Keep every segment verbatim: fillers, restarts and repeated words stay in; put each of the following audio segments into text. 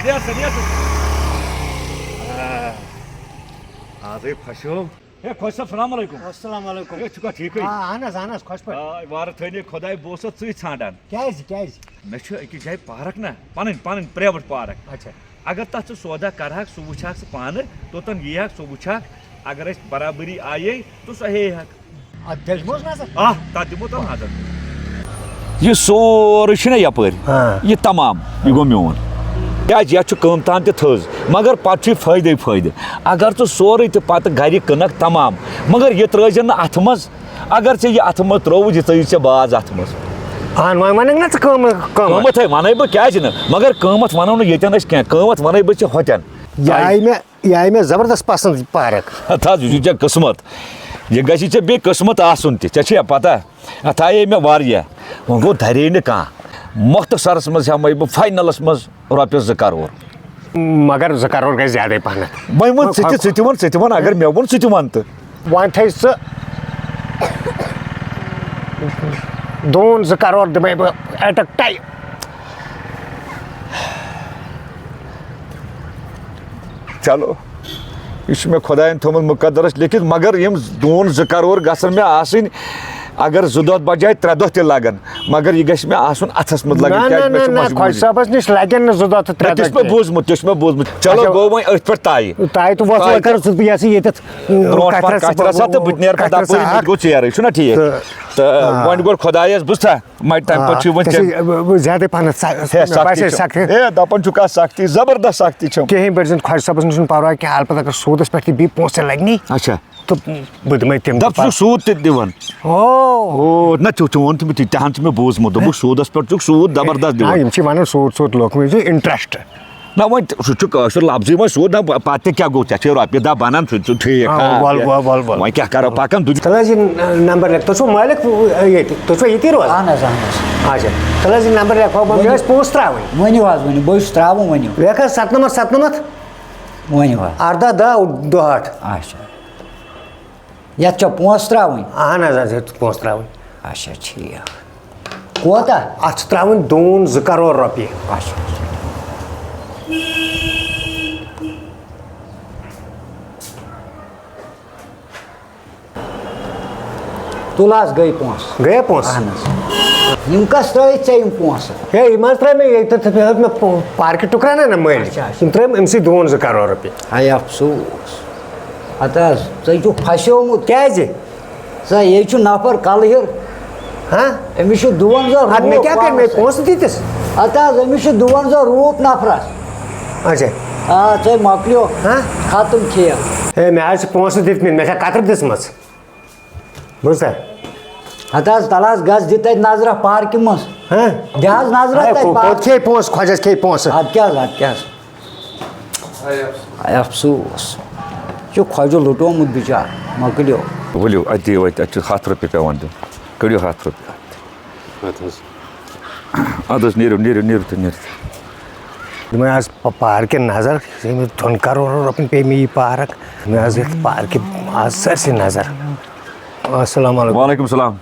یَتھ سا، یَتھ سا۔ آ، آزٕے پھَسیو۔ ہے، خۄش صٲب، سلام علیکُم۔ السلام علیکُم۔ ہے، ژٕ چھُکھا ٹھیٖکٕے؟ آ، اہن حظ، اہن حظ، خۄش پٲٹھۍ۔ آ، وارٕ تھٲینی خۄداے، بہٕ اوسُس ژٕے ژھانٛڈان۔ کیٛازِ، کیٛازِ؟ مےٚ چھُ أکِس جایہِ پارک نا، پَنٕنۍ، پَنٕنۍ private پارک۔ اچھا۔ اگر تَتھ ژٕ سودا کَرٕہَکھ، سُہ وٕچھِ ہَکھ ژٕ پانہٕ، توٚتَن یی ہَکھ، سُہ وٕچھِ ہَکھ۔ اگر اَسہِ برابٔری آیے، تہٕ سۄ ہیٚیہِ ہَکھ۔ اَتھ دِموس نظر؟ آ، تَتھ دِمو تَتھ نظر۔ یہِ سورُے چھُنہ یَپٲرۍ، ہاں۔ یہِ تمام، یہِ گوٚو میون۔ کیٛازِ یَتھ چھُ قۭمتَن تہِ تھٔز، مگر پَتہٕ چھُے فٲیدَے فٲیدٕ۔ اگر ژٕ سورُے تہِ پَتہٕ گَرِ کٕنَکھ تمام، مگر یہِ ترٛٲوزِ نہٕ اَتھٕ منٛز۔ اگر ژےٚ یہِ اَتھٕ منٛز ترٛووُتھ، یہِ ژَیی ژےٚ باز اَتھٕ منٛز۔ اہن، وۄنۍ وَنَکھ نہ ژٕ قۭمَتھ، قۭمَتھ۔ قۭمَتھ ہے وَنَے بہٕ، کیٛازِ نہٕ؟ مگر قۭمَتھ وَنو نہٕ ییٚتٮ۪ن أسۍ کینٛہہ، قۭمَتھ وَنَے بہٕ ژےٚ ہوٚتٮ۪ن۔ یہِ آیہِ مےٚ یہِ آیہِ مےٚ زبردست پسنٛد، یہِ پارک۔ ہتھ حظ، یہِ چھُ ژےٚ قٕسمت۔ یہِ گژھِ ژےٚ بیٚیہِ قٕسمت آسُن تہِ۔ ژےٚ چھےٚ پتہ، اتھ آیے مےٚ واریاہ۔ وۄنۍ گوٚو، دَرے نہٕ کانٛہہ۔ مۄختصرس منٛز ہٮ۪مے بہٕ فاینلس منٛز رۄپیس زٕ کرور۔ مگر زٕ کرور گژھِ زیادَے پہنتھ۔ وۄنۍ وَن ژٕ تہِ، ژٕ تہِ وَن، ژٕ تہِ وَن، اگر مےٚ ووٚن، ژٕ تہِ وَن تہٕ۔ وۄنۍ تھٲے ژٕ دوٗن زٕ کرور دِمے بہٕ at a time۔ چلو، یہِ چھُ مےٚ خۄدایَن تھوٚومُت مُقدرَس لیکھِتھ، مگر یِم دوٗن زٕ کرور گژھن مےٚ آسٕنۍ، اگر زٕ دۄہ بجاے ترٛےٚ دۄہ تہِ لگن، مگر یہِ گژھِ مےٚ آسُن اَتھَس منٛز لگٕنۍ، نہ، کیٛازِ نہ، مےٚ چھِ نہ، نہ، مجبوٗری۔ خۄجہِ صٲبَس نِش لگن نہٕ زٕ دۄہ تہٕ نہ، ترٛےٚ تہِ دۄہ چھُ مےٚ کینٛہہ۔ بوٗزمُت، تہِ چھُ مےٚ بوٗزمُت۔ چلو، اچھا۔ گوٚو وۄنۍ أتھۍ پٮ۪ٹھ طے۔ طے تہٕ وۄتھ طے وۄتھ کَرٕ تہٕ ژٕ، بہٕ یَسہٕ ییٚتٮ۪تھ، برونٛٹھ پَہَن کَتھِ رَژھا کَتھِ رَژھا تہٕ بہٕ تہِ نیرٕ پَتہٕ کَتھِ رَژھا اَپٲرۍ، مےٚ تہِ اَکھ۔ گوٚو ژیرٕے، چھُنہ ٹھیٖک؟ تہٕ، تہٕ آ۔ وۄنۍ گۄڈٕ خۄدایَس بہٕ تھا، مگر تَمہِ پَتہٕ چھُ وۄنۍ آ، ژےٚ چھِ، ژےٚ بہٕ، بہٕ زیادَے پَہنَتھ سا-، ہے، مےٚ سختی باسے چھَم۔ سختی۔ ہے، دَپان چھُکھ، آ، سختی، زبردست سختی چھَم۔ کِہیٖنۍ بٔرۍ زَن خۄجہِ صٲبَس نِش چھُنہٕ پَرواے کینٛہہ، البتہ اگر سوٗدَس پٮ۪ٹھ تہِ بیٚیہِ پونٛسہٕ لَگنی، اچھا۔ تہٕ بہٕ دِمَے تِم تہِ دَپ، ژٕ چھُکھ پَتہٕ۔ سوٗد تہِ دِوان؟ او۔ او، نہ، ژٕ، ژٕ ووٚن تہٕ مےٚ تہِ، تہِ ہن چھُ مےٚ بوٗزمُت، دوٚپُکھ، سوٗدَس پٮ۪ٹھ چھُکھ سوٗد زبردست آ، دِوان۔ یِم چھِ وَنان سوٗد سوٗد لوٚگ مےٚ چھُ interest۔ نہ، وۄنۍ سُہ چھُ کٲشُر لفظٕے، وۄنۍ سوٗد، نہ، پَتہٕ تہِ کیٛاہ گوٚو، ژےٚ چھے رۄپیہِ دَہ بَنان، سُہ چھُ ٹھیٖک، آ، آ، وَل، یہِ۔ وَل، وَل، وَل۔ وۄنۍ کیٛاہ کَرو، پَکان دُنیا۔ تَلہٕ حظ یہِ نمبر لیکھ، تُہۍ چھُو مٲلِک ییٚتہِ، تُہۍ چھُوا ییٚتی روزان؟ اہن حظ، اہن حظ۔ اچھا، تَلہٕ حظ یہِ نمبر لیکھو بہٕ، مےٚ ؤنِو۔ ٲسۍ پونٛسہٕ ترٛاوٕنۍ۔ ؤنِو حظ، ؤنِو، بہٕ چھُس ترٛاوُن، ؤنِو۔ لیکھ حظ، سَتہٕ نَمَتھ، سَتہٕ نَمَتھ۔ ؤنِو حظ۔ اَرداہ دَہ دُہٲٹھ۔ اچھا۔ یَتھ چھا پونٛسہٕ ترٛاوٕنۍ؟ اہن حظ، اَتھ چھِ پونٛسہٕ ترٛاوٕنۍ۔ اچھا، ٹھیٖک۔ کوتاہ؟ اَتھ چھِ ترٛاوٕنۍ دوٗن زٕ کرور رۄپیہِ۔ اچھا، اچھا۔ تُل حظ، گٔے پونٛسہٕ۔ گٔیے پونٛسہٕ؟ اہن حظ۔ یِم کَس ترٛٲوِتھ ژےٚ یِم پونٛسہٕ؟ ہے، یِم حظ ترٛٲے مےٚ ییٚتٮ۪تھ، مےٚ ہیوٚت مےٚ پو-، پارکہِ ٹُکرا نہ، نہ مٔلۍ۔ اچھا، اچھا۔ یِم ترٛٲے أمۍ سٕے دوٗن زٕ کرور رۄپیہِ۔ ہاے افسوس۔ ہتہٕ حظ، ژٕ چھُکھ پھسیومُت۔ کیٛازِ؟ ژٕ، ییٚتہِ چھُ نفر کلہٕ ہیوٚر۔ ہاں؟ أمِس چھُ دُوَنزاہ اَدٕ مےٚ روٗپ کیٛاہ کَرِ؟ مےٚ وارس۔ پونٛسہٕ دِتِس۔ ہتہٕ حظ، أمِس چھُ دُوَنزاہ روٗپ نفرس۔ اچھا۔ آ، ژےٚ مۄکلیو۔ ہاں؟ ختم کھیل۔ ہے، مےٚ حظ چھِ پونٛسہٕ دِتمٕتۍ، مےٚ چھےٚ کترٕ دِژمٕژ۔ بوٗزتھا؟ ہتہٕ حظ، تلہٕ حظ گژھ، دِ تتہِ نظرہ پارکہِ منٛز۔ ہاں؟ دِ حظ نظرہ ہے، تتہِ کو-، پارکہِ۔ کوٚت کھیٚیہِ پونٛسہٕ؟ خۄجس کھیٚیہِ پونٛسہٕ۔ ادٕ کیٛاہ حظ، ادٕ کیٛاہ حظ؟ ہاے افسوس۔ چھُ خۄجہِ لُٹومُت بِچار، مۄکلیو۔ ؤلِو، اَتہِ دِیِو، اَتہِ، اَتہِ چھِ ہَتھ رۄپیہِ پٮ۪وان دیُن۔ کٔڑِو ہَتھ رۄپیہِ اَتہِ۔ اَدٕ حظ۔ اَدٕ حظ، نیٖرِو، نیٖرِو، نیٖرِو تُہۍ، نیٖرِو تُہۍ۔ دوٚپمَے، آز پ-، پارکہِ نظر، ییٚمِس دۄن کرورن رۄپین پیٚیہِ مےٚ یہِ پارک۔ مےٚ حظ یَتھ پارکہِ آز سٲرسٕے نظر۔ السلام علیکم۔ وعلیکم السلام۔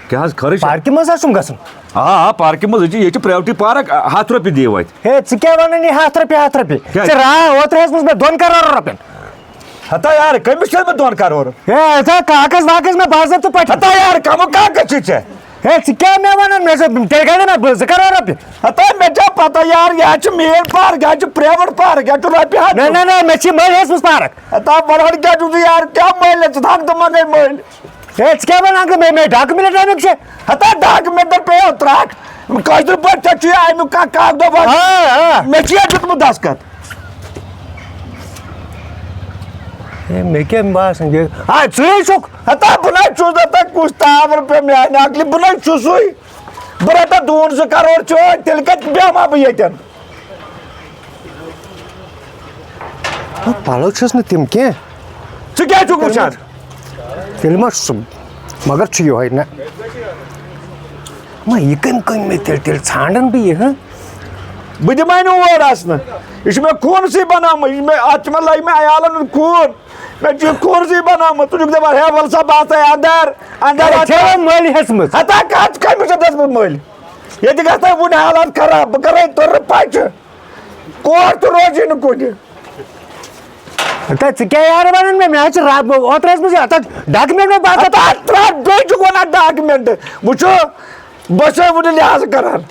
کیٛاہ حظ، خٲرٕے چھا؟ پارکہِ منٛز حظ چھُم گژھُن۔ آ، آ، پارکہِ منٛز، یہِ چھِ، یہِ چھِ priority پارک، آ، ہَتھ رۄپیہِ دِیِو اَتہِ۔ ہے، ژٕ کیٛاہ وَنان یہِ ہَتھ رۄپیہِ، ہَتھ رۄپیہِ؟ کیٛازِ؟ ژےٚ را-، اوترٕ ہیٚژمٕژ مےٚ دۄن کرورن رۄپین۔ ہتا یار، کٔمِس چھُ مےٚ دۄن کرورن؟ ہے، ہتا کاغذ واغذ مےٚ باضٲبطہٕ پٲٹھۍ۔ ہتا یار، کَمہٕ کاغذ چھِ ژےٚ؟ ہے، ژٕ کیٛاہ مےٚ وَنان؟ مےٚ چھِ، تیٚلہِ گٔے نہ مےٚ زٕ کرور رۄپیہِ۔ ہتا مےٚ چھا پتہ یار، یہِ حظ چھِ main پارک، یہِ حظ چھِ private پارک، یہِ حظ چھُ رۄپیہِ ہَتھ۔ نہ، نہ، نہ، مےٚ چھِ مٔلۍ ہیٚژمٕژ پارک۔ ہتا وَنان کیٛاہ چھُکھ ژٕ یار، کیٛاہ مٔلۍ ہیٚژٕتھ؟ ہَنٛگ تہٕ منٛگَے مٔلۍ۔ ہے، ژٕ کیٛاہ وَنان؟ مےٚ، مےٚ document اَمیُک چھِ۔ ہتا document پیٚیو ترٛٹھ۔ کٲشِر پٲٹھۍ ژےٚ چھُ یہِ اَمیُک کانٛہہ کاغذہ واغذہ؟ آ، آ۔ مےٚ چھُ یہِ دیُتمُت دستخط۔ ہے، مےٚ کیٛاہ باسان یہِ؟ آ، ژٕے چھُکھ۔ ہتا بہٕ نَے چھُس نہٕ تۄہہِ کُس تاوَر پیوٚو میٛانہِ عقلہِ، بہٕ نَے چھُسُے۔ بہٕ رَٹہٕ دوٗن زٕ کرور چٲنۍ، تیٚلہِ کَتہِ بیٚہمہٕ ہا بہٕ ییٚتٮ۪ن؟ پَلو چھِس نہٕ تِم کینٛہہ۔ ژٕ کیٛازِ چھُکھ وٕچھان؟ تیٚلہِ ما چھُ سُہ، مگر چھُ یِہوٚے نہ۔ وۄنۍ یہِ کٔمۍ کٔمۍ مےٚ تیٚلہِ، تیٚلہِ ژھانٛڈَن بہٕ یہِ، ہہ؟ بہٕ دِمَے نہٕ اور اَژنہٕ۔ یہِ چھُ مےٚ خوٗنسٕے بَناومُت، یہِ چھُ مےٚ، اَتھ چھُ مےٚ، لَگہِ مےٚ عیالَن ہُنٛد خوٗن۔ مےٚ چھُ یہِ خوٗنسٕے بَناومُت۔ ژٕ چھُکھ دَپان، ہے وَلہٕ سا بہٕ اَژَے اَندَر، اَندَر ہے، اَژَے۔ ژےٚ وۄنۍ مٔلۍ ہیٚژمٕژ۔ ہتا کَتھ کٔمِس چھِ دِژمٕژ مٔلۍ؟ ییٚتہِ گژھِ نہ وُنہِ حالات خراب، بہٕ کَرَے تُرٕ پَچہِ۔ کورِ تہِ روزی نہٕ کُنہِ۔ تہٕ ژٕ کیٛاہ یارٕ وَنان مےٚ؟ مےٚ حظ چھِ رب-، اوترٕ ٲسمٕژ یہِ، تَتھ ڈاکمٮ۪نٛٹ مےٚ بَتہٕ۔ تَتھ ترٛٹھ بیٚیہِ چھُکھ وَنان ڈاکمٮ۪نٛٹ۔ وٕچھو، بہٕ چھُسَے وٕنہِ لحاظ کَران۔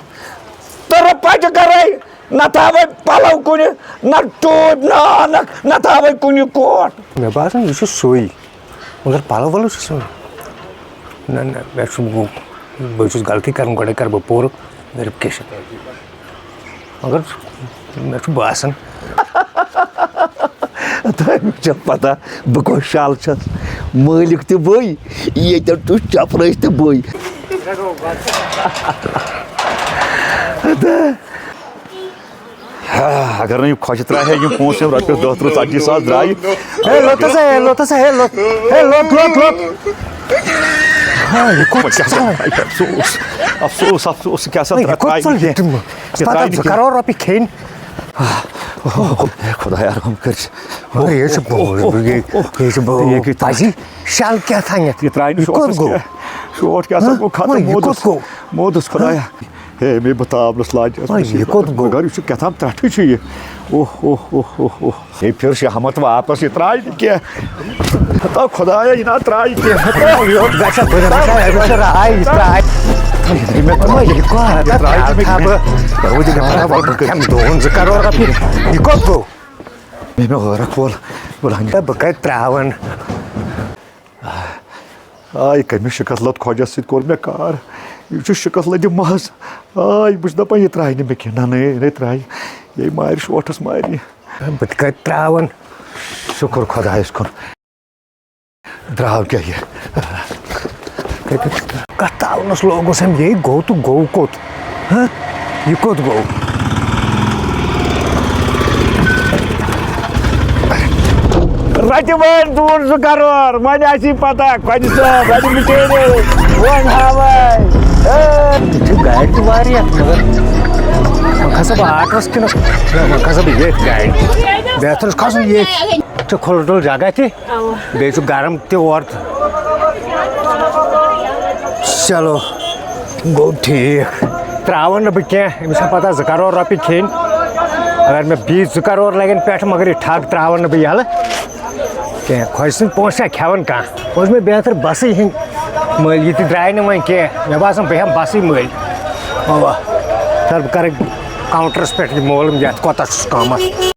تہٕ رۄپَے چھِ کَرَے، نہ تھاوَے پَلَو کُنہِ، نہ ٹوٗپۍ، نہ عٲنَکھ، نہ تھاوَے کُنہِ کوٹ۔ مےٚ باسان، یہِ چھُ سُے۔ مگر پَلو وَلو چھُس نہٕ۔ نہ، نہ، مےٚ چھُ، بہٕ چھُس غلطی کران، گۄڈَے کرٕ بہٕ پوٗرٕ ویرِفِکیشن۔ مگر مےٚ چھُ باسان۔ تۄہہِ چھےٚ پتہ، بہٕ کۄس شال چھَس؟ مٲلِک تہِ بٕے، ییٚتٮ۪ن چھُس چپرٲسۍ تہِ بٕے۔ ہا، اگر نہٕ یِم خۄشہِ ترٛایہِ ہے، یِم پونٛسہٕ، یِم رۄپیَس دَہ، تٕرٛہ، ژَتجی ساس درٛایہِ۔ ہے، لوٚت ہسا، ہے، لوٚت ہسا، ہے، لوٚت۔ ہے، لوٚت، لوٚت، لوٚت۔ ہا، یہِ کوٚت کیٛاہ سا ژاو؟ درٛایہِ؟ افسوس، افسوس، افسوس، کیٛاہ سا ہے، یہِ کوٚت درٛایہِ؟ ژوٚل یہِ؟ یہِ پتہٕ درٛایہِ نہٕ زٕ کینٛہہ۔ کرور رۄپیہِ کھیٚنۍ۔ ہے، خۄدایا، رحم کٔرِتھ۔ ہے، یہِ چھُ بوٚڑ، یہِ، یہِ چھُ بوٚڑ۔ یہِ گٔے پزی شل کیٛاہ تھانٮ۪تھ۔ یہِ ترٛایہِ نہٕ یہِ کوٚت شوٹھس گوٚو؟ کینٛہہ۔ شوٹھ کیٛاہ سا ہا؟ گوٚو ختم؟ وۄنۍ یہِ موٗدُس، کوٚت گوٚو؟ موٗدُس خۄدایا۔ ہے، مے بہٕ تاونَس لاجہِ۔ وۄنۍ یہِ کوٚت گوٚو؟ مگر یہِ چھُ کیٛاہ تام ترٛٹھٕے چھُ یہِ۔ اوہ، اوہ، اوہ، اوہ، اوہ۔ ہے، پھِر شاہمت واپس، یہِ ترٛایہِ نہٕ کینٛہہ۔ ہتا خۄدایا، یہِ نا ترٛایہِ کینٛہہ۔ ہتا۔ یہِ اوس گژھان، بہٕ دَپہٕ، أمِس چھِ راے، یہِ ترٛایہِ۔ یہِ ترٛایہِ مےٚ، وۄنۍ یہِ کوٚت؟ یہِ ترٛایہِ نہٕ مےٚ کھٮ۪مہٕ کینٛہہ۔ بہٕ، بہٕ دِمہٕ ہا، وَلہٕ بہٕ کھٮ۪مہٕ دۄن زٕ کرور رۄپیہِ۔ یہِ کوٚت گوٚو؟ مےٚ، مےٚ عٲرق وول، بہٕ لَنجہِ۔ ہے، بہٕ کَتہِ ترٛاوَن؟ آے کٔمِس شِکَس لٔت خۄجَس سۭتۍ کوٚر مےٚ کار۔ یہِ چھُ شِکَس لٔدِ مَس۔ آے، بہٕ چھُس دَپان، یہِ ترٛایہِ نہٕ مےٚ کینٛہہ۔ نہ، نہ، یہِ نَے ترٛایہِ۔ یہِ مارِ شوٹھَس مارِ۔ بہٕ تہِ کَتہِ ترٛاوَن؟ شُکُر خۄدایَس کُن۔ درٛاو کیٛاہ یہِ؟ کَتھ تاونَس لوگُس أمۍ، یے گوٚو تہٕ گوٚو کوٚت؟ ہہ؟ یہِ کوٚت گوٚو؟ رَٹہِ وٲلۍ دوٗر زٕ کرور، وۄنۍ آسی پتہ، خۄجہِ صٲب، رَٹہِ بِچٲرِو، وۄنۍ ہاوَے۔ ہے۔ ییٚتہِ چھِ گاڑِ تہِ واریاہ، مگر وۄنۍ کھسا بہٕ آٹوَس کِنہٕ نہ، وۄنۍ کھسا بہٕ ییٚتھۍ گاڑِ۔ بہتر چھُ کھسُن ییٚتھۍ۔ چھُ کھُلہٕ ڈُل جگہ تہِ۔ اَوا۔ بیٚیہِ چھُ گرم تہِ اورٕ۔ چلو، گوٚو ٹھیٖک۔ ترٛاوَن نہٕ بہٕ کینٛہہ، أمِس چھےٚ پَتہ زٕ کرور رۄپیہِ کھیٚنۍ۔ اگر مےٚ بیٚیہِ زٕ کرور لَگن پٮ۪ٹھٕ، مگر یہِ ٹھگ ترٛاوَن نہٕ بہٕ یَلہٕ کینٛہہ۔ خۄجہِ سٕنٛدۍ پونٛسہٕ چھا کھٮ۪وان کانٛہہ؟ وۄنۍ چھُ مےٚ بہتر بَسٕے ہیٚنۍ مٔلۍ، یہِ تہِ درٛاے نہٕ وۄنۍ کینٛہہ۔ مےٚ باسان، بہٕ ہٮ۪مہٕ بَسٕے مٔلۍ۔ اَوا، تَلہٕ بہٕ کَرٕ کاوُنٛٹرَس پٮ۪ٹھ یہِ معلوٗم، یَتھ کوٗتاہ چھُس قۭمَتھ۔